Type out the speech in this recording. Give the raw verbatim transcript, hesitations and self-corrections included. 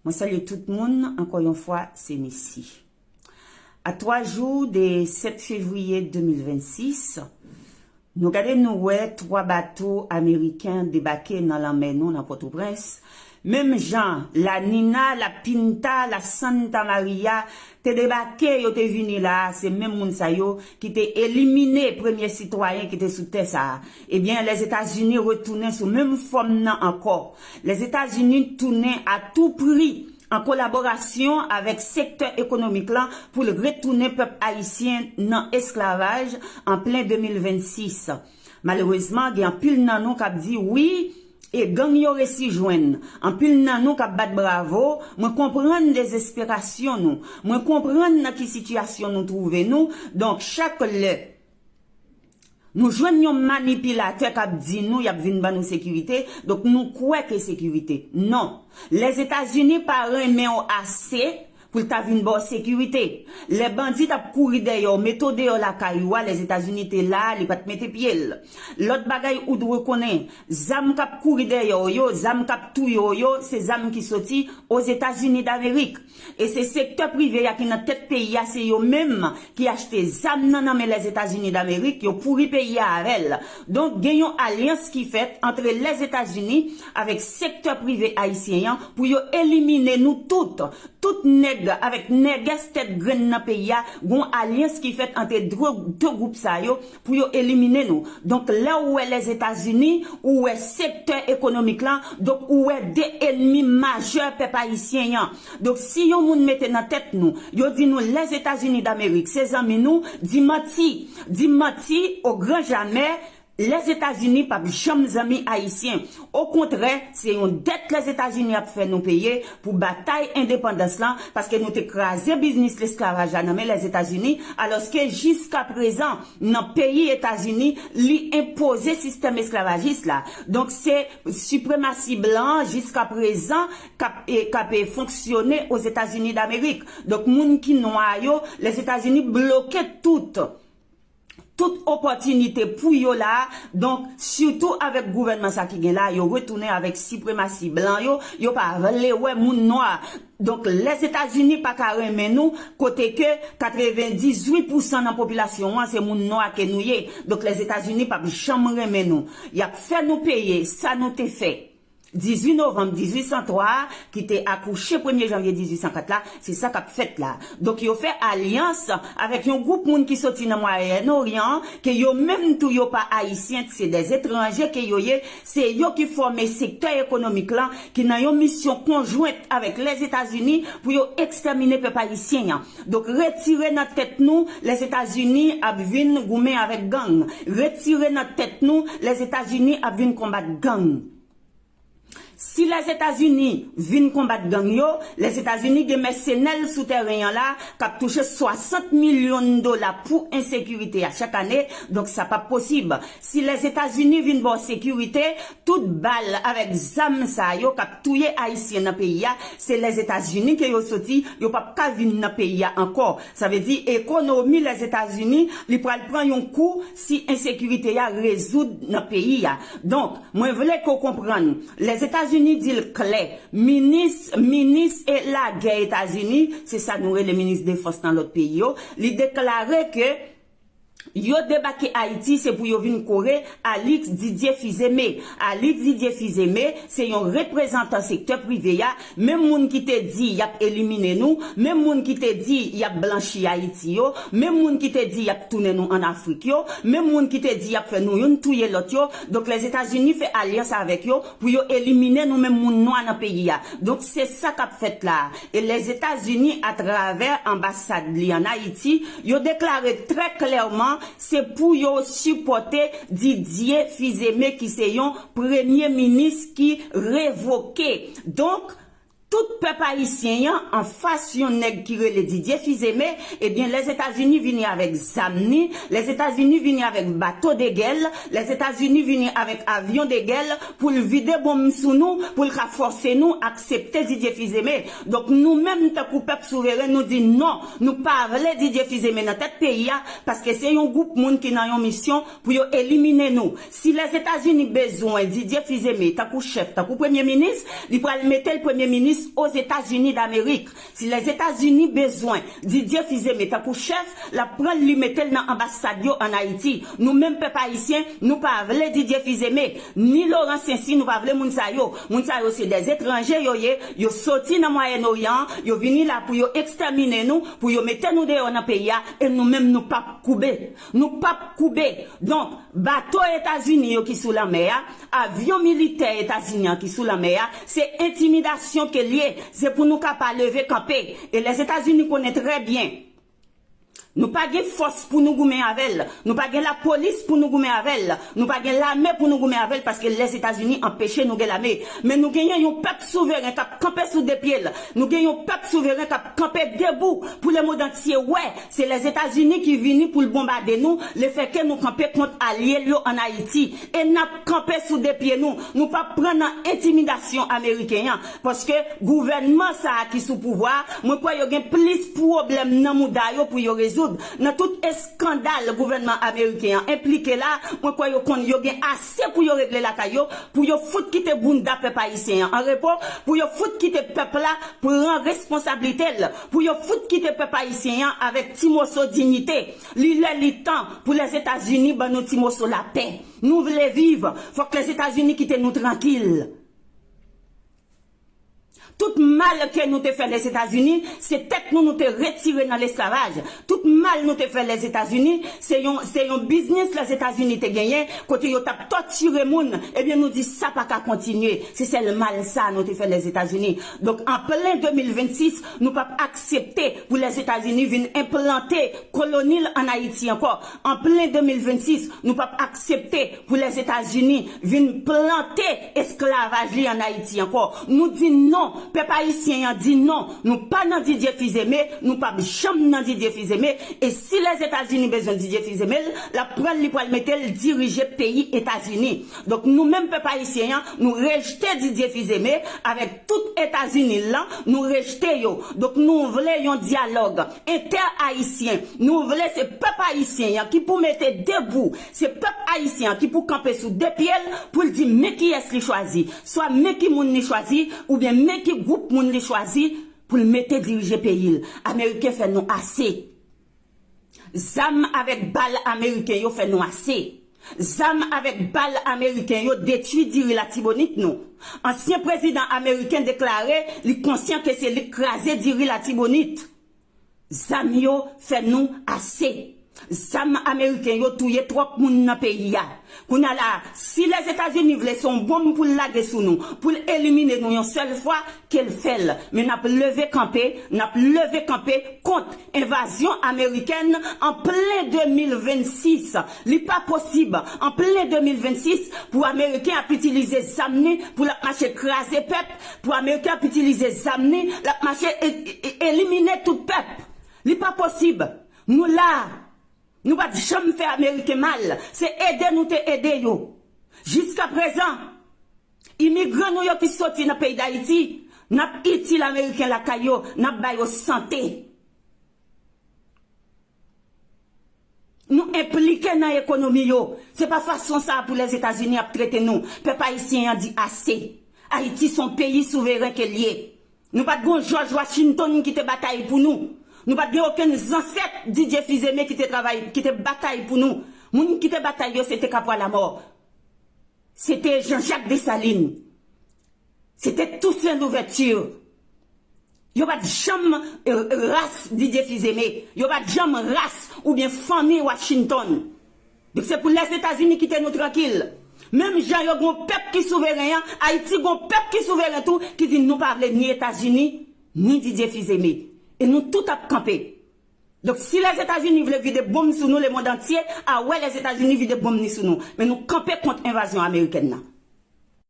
Mwen salye tout moun, ankò yon fwa, se Missy. A twa jou de sèt fevriye de mil vennsis, nou gade nou wè twa bato ameriken debake nan lanmè nou nan Pòtoprens. Menm jan La Nina, La Pinta, La Santa Maria te debake, yo te vini la a, se menm moun sa yo ki te elimine premye sitwayen ki te sou tè sa a. Ebyen, Lèzetazini retounen sou menm fòm nan ankò. Lèzetazini tounen a tou pri an kolaborasyon avèk sektè ekonomik lan pou l retounen pèp ayisyen nan esklavaj an plen de mil vennsis. Malerezman, gen anpil nan nou k ap di, wi, e gang yo resi jwenn. Anpil nan nou k ap bat bravo. Mwen konprann dezesperasyon nou. Mwen konprann nan ki sitiyasyon nou twouve nou. Donk, chak lè nou jwenn yon manipilatè k ap di nou y ap vin ban nou sekirite, donk nou kwè ke sekirite. Non. Lèzetazini pa renmen w ase pou l ta vin ba w sekirite. Lè bandi t ap kouri dèyè w, mete w deyò lakay ou a, Lèzetazini te la, li pa t mete pye l. Lòt bagay ou dwe konnen, zam k ap kouri dèyè w yo, zam k ap touye w yo, se zam ki soti Ozetazini Damerik. E se sektè prive a ki nan tèt peyi a, se yo menm ki achte zam nan nan men Lèzetazini Damerik, yo pouri peyi a avè l. Donk, gen yon alyans ki fèt antre Lèzetazini avèk sektè prive ayisyen an pou yo elimine nou tout. Tout nèg avèk nègès tèt grenn nan peyi a, gon alyans ki fèt antre dwe- de gwoup sa yo pou yo elimine nou. Donk, lè w wè Lèzetazini, ou wè sektè ekonomik lan, donk ou wè de ènmi majè pèp ayisyen an. Donk, si yon moun mete nan tèt nou, yo di nou Lèzetazini Damerik se zanmi nou, di manti. Di manti o gran jamè. Lèzetazini p ap janm zanmi ayisyen. Okontrè, se yon dèt Lèzetazini ap fè nou peye pou batay endepandans lan, paske nou te kraze biznis lesklavaj la nan men Lèzetazini, alòske jiska prezan, nan peyi Etazini, li enpoze sistèm esklavajis la. Donk, se sipremasi blan an jiska prezan k ap, e, k ap, e, fonksyone Ozetazini Damerik. Donk, moun ki nwa yo, Lèzetazini bloke tout, tout opòtinite pou yo la. Donk, sitou avèk gouvènman sa ki gen la, yo retounen avèk sipremasi blan yo, yo pa vle wè moun nwa. Donk, Lèzetazini pa ka renmen nou, kote ke katrevendizuit pousan nan popilasyon an se moun nwa ke nou ye. Donk, Lèzetazini p ap janm renmen nou. Y ap fè nou peye sa nou te fè dizuit novanm dizuit san twa a, ki te akouche premye janvye dizuit san kat la, se sa k ap fèt la. Donk, yo fè alyans avèk yon gwoup moun ki soti nan Mwayen Oryan an, ke yo menm tou yo pa ayisyen, se dè etranje ke yo ye, se yo ki fòme sektè ekonomik lan, ki nan yon misyon konjwent avèk Lèzetazini pou yo ekstèmine pèp ayisyen an. Donk, retire nan tèt nou, Lèzetazini ap vin goumen avèk gang. Retire nan tèt nou, Lèzetazini ap vin konbat gang. Si Lèzetazini vin konbat gang yo, Lèzetazini gen mèsenè l sou tèren an la k ap touche swasant milyon dola pou ensekirite a chak ane, donk sa p ap posib. Si Lèzetazini vin ba w sekirite, tout bal avèk zam sa yo k ap touye Ayisyen nan peyi a, se Lèzetazini ke yo soti, yo p ap ka vin nan peyi a ankò. Sa vle di ekonomi Lèzetazini, li pral pran yon kou si ensekirite a rezoud nan peyi a. Donk, mwen vle ke w konprann, Lèzetazini di l klè, minis, minis e lagè Etazini, se sa nou rele minis defans nan lòt peyi yo, li deklare ke yo debake Ayiti, se pou yo vin kore Alix Didier Fils-Aimé. Alix Didier Fils-Aimé, se yon reprezantan sektè prive a, menm moun ki te di y ap elimine nou, menm moun ki te di y ap blanchi Ayiti yo, menm moun ki te di y ap tounen nou ann Afrik yo, menm moun ki te di y ap fè nou youn touye lòt yo. Donk, Lèzetazini fè alyans avèk yo pou yo elimine nou menm moun nwa nan peyi a. Donk, se sa k ap fèt la a. E Lèzetazini, atravè anbasad li ann Ayiti, yo deklare trè klèman se pou yo sipòte Didier Fils-Aimé, ki se yon premye minis ki revoke. Donk, tout pèp ayisyen an anfas yon nèg ki rele Didier Fils-Aimé, ebyen, Lèzetazini vini avèk zam ni, Lèzetazini vini avèk bato de gè l, Lèzetazini vini avèk avyon de gè l pou l vide bonm sou nou, pou l ka fòse nou aksepte Didier Fils-Aimé. Donk, nou menm, tankou pèp souveren, nou di non, nou pa vle Didier Fils-Aimé nan tèt peyi a, paske se yon gwoup moun ki nan yon misyon pou yo elimine nou. Si Lèzetazini bezwen Didier Fils-Aimé tankou chèf, tankou premye minis, li pral mete l premye minis Ozetazini Damerik. Si Lèzetazini bezwen Didier Fils-Aimé tankou chèf, l ap pran l, li mete l nan anbasad yo ann Ayiti. Nou menm pèp ayisyen, nou pa vle Didier Fils-Aimé, ni Laurent Saint-Cyr, nou pa vle moun sa yo. Moun sa yo se dèzetranje yo ye, yo soti nan Mwayen Oryan an, yo vini la pou yo ekstèmine nou, pou yo mete nou deyò nan peyi a, e nou menm nou p ap koube. Nou p ap koube. Donk, bato Etazini yo ki sou lanmè a, avyon militè Etazini an ki sou lanmè a, se entimidasyon ke l ye. Se pou nou ka pa leve kanpe. E Lèzetazini konnen trè byen, nou pa gen fòs pou nou goumen avè l. Nou pa gen lapolis pou nou goumen avè l. Nou pa gen lame pou nou goumen avè l paske Lèzetazini anpeche nou gen lame. Men nou genyen yon pèp souveren k ap kanpe sou de pye l. Nou gen yon pèp souveren k ap kanpe debou pou lemonn antye wè se Lèzetazini ki vini pou l bonbade nou, lefètke nou kanpe kont alye l yo ann Ayiti. E n ap kanpe sou de pye nou. Nou p ap pran nan entimidasyon ameriken an. Paske gouvènman sa a ki sou pouvwa a, mwen kwè yo gen plis pwoblèm nan mouda yo pou yo rezoud. Nan tout eskandal gouvènman ameriken an enplike la, mwen kwè yo konn yo gen ase pou yo regle lakay yo, pou yo fout kite bounda pèp ayisyen an an repo, pou yo fout kite pèp la pran responsablite l, pou yo fout kite pèp ayisyen an avèk ti moso diyite. Li lè li tan pou Lèzetazini ban nou ti moso lapè. Nou vle viv, fòk Lèzetazini kite nou trankil. Tout mal ke nou te fè Lèzetazini, se tèt nou nou te retire nan lesklavaj. Tout mal nou te fè Lèzetazini, se yon, se yon biznis Lèzetazini te genyen, kote yo t ap tòtire moun. Ebyen, nou di sa pa ka kontinye. Se sèl mal sa nou te fè Lèzetazini. Donk, an plen de mil vennsis, nou p ap aksepte pou Lèzetazini vin enplante koloni l ann Ayiti ankò. An plen de mil vennsis, nou p ap aksepte pou Lèzetazini vin plante esklavaj li ann Ayiti ankò. Nou di non, pèp ayisyen an di non. Nou pa nan Didier Fils-Aimé, nou p ap janm nan Didier Fils-Aimé. E si Lèzetazini bezwen Didier Fils-Aimé, l ap pran l, li pral mete l dirije peyi Etazini. Donk, nou menm pèp ayisyen an, nou rejte Didier Fils-Aimé avèk tout Etazini l lan, nou rejte yo. Donk, nou vle yon dyalòg entè-ayisyen. Nou vle se pèp ayisyen an ki pou mete debou, se pèp ayisyen an ki pou kanpe sou de pye l pou l di men kiyès li chwazi, swa men ki moun li chwazi, oubyen men ki gwoup moun li chwazi pou l mete dirije peyi l. Ameriken fè nou ase. Zam avèk bal ameriken yo fè nou ase. Zam avèk bal ameriken yo detwi diri Latibonit nou. Ansyen prezidan ameriken deklare li konsyan ke se li k kraze diri Latibonit. Zam yo fè nou ase. Zam ameriken yo touye twòp moun nan peyi a. Kounye a la, si Lèzetazini vle se yon bonm pou l lage sou nou, pou l elimine nou yon sèl fwa, ke l fè l. Men n ap leve kanpe, n ap leve kanpe kont envazyon amerikèn an plen de mil vennsis. Li pa posib, an plen de mil vennsis, pou Ameriken ap itilize zam ni, pou l ap mache kraze pèp, pou Ameriken ap itilize zam ni, l ap mache e, e, elimine tout pèp. Li pa posib. Nou la. Nou pa t janm fè Ameriken mal. Se ede nou te ede yo. Jiskaprezan, imigran nou yo ki soti nan peyi Dayiti, n ap itil Ameriken lakay yo, n ap ba yo sante. Nou enplike nan ekonomi yo. Se pa fason sa a pou Lèzetazini ap trete nou. Pèp ayisyen an di ase. Ayiti se yon peyi souveren ke l ye. Nou pa t gen yon George Washington ki te batay pou nou. Nou pa t gen okenn zansèt Didier Fils-Aimé ki te travay, ki te batay pou nou. Moun ki te batay yo, se te Kapwa Lamò. Se te Jean-Jacques Dessalines. Se te Toussaint Louverture. Yo pa t janm, eh, ras Didier Fils-Aimé. Yo pa t janm ras oubyen fanmi Washington. Donk, se pou Lèzetazini kite nou trankil. Menm jan yo gen yon pèp ki souveren an, Ayiti gen yon pèp ki souveren tou, ki di nou pa vle ni Etazini, ni Didier Fils-Aimé. E nou tout ap kanpe. Donk, si Lèzetazini vle vide bonm sou nou, lemonn antye a wè Lèzetazini vide bonm ni sou nou. Men nou kanpe kont envazyon amerikèn nan.